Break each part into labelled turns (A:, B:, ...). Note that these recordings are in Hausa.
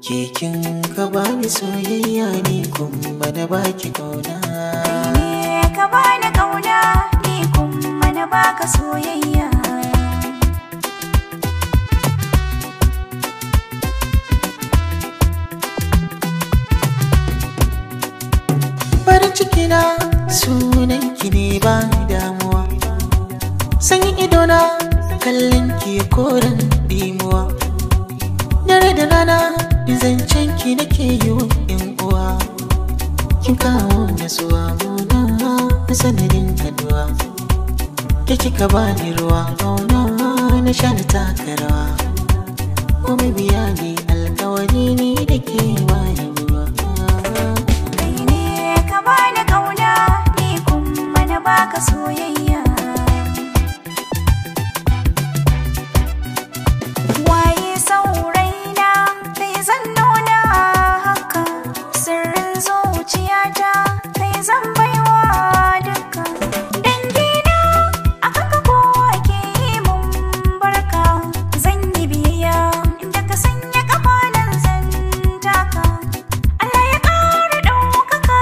A: Kekin ka bani soyayya ni kuma na baki kauna.
B: Ni ka bani kauna, ni kuma na baka soyayya.
A: Farin ciki na sunan ki ne ba damuwa. Sanyin idona kallon ki koren dimuwa. Dare da rana zancen ki nake yi wa ƴan uwa. Kin kawo nasuwa muna na sanadin kaduwa. Ke kika bani ruwa kauna na sha na taka rawa. Komai biya ne alkawari ni da ke bayarwa.
B: Kai ne ka bani kauna, ni kuma na baka soyayya. Waye sauraina kai zan nuna haka, sirrin zuciyata kai zan baiwa duka. Dangina akan ka kowa ke yi mun barka, zan yi biyayya inda ka sanya kafa nan zan taka. Allah ya ƙara ɗaukaka,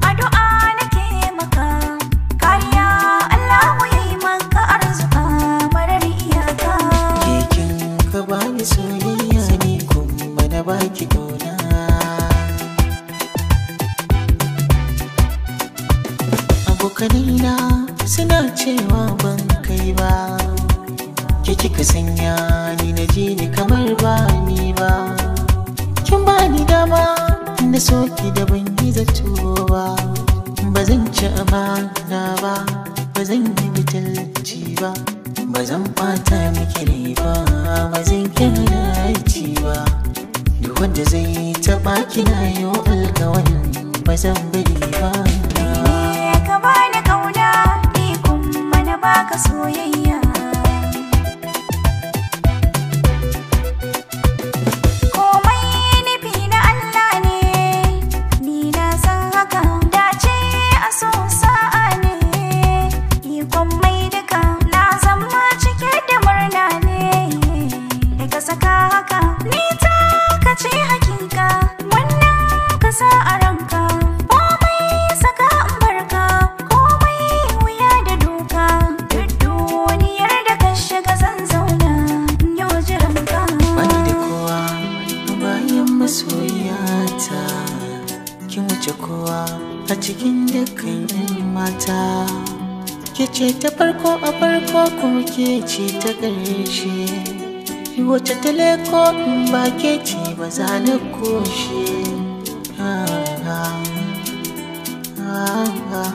B: addu'a nake maka. Kariya Allahu ya yi maka arzuka marar iyaka.
A: Kekin ka bani soyayya ni kuma na baki kauna. Abokanaina suna cewa ban kai ba, ke kika sanya ni na ji ni kamar ba ni ba. Kin bani dama na soki da ban yi zato ba, ba zan ci amana ba, ba zan yi butulci ba, ba zan ɓata miki rai ba, ba zan kyalaci ba. Duk wanda zai taɓa kina yo alkawarin ba zan bari ba.
B: Ni ka bani kauna, ni kuma na baka soyayya. Komai nufi na Allah ne, ni na san haka. Dace a so sa'a ne, ikon mai duka. Na zama cike da murna ne, daga saka haka. Ni ta kace hakika, wannan ka sa a ranka. Komai saka in barka, komai wuya da doka. Duk duniyar da ka shiga zan zauna, in yi jiranka.
A: Bani da kowa bayan masoyata, kin wuce kowa a cikin dukkan 'yan mata. Ke ce ta farko a farko kuma ke ce ta ƙarshe. Wace ta leko in ba ke ce ba za na koshe. Ah, ah, ah, ah.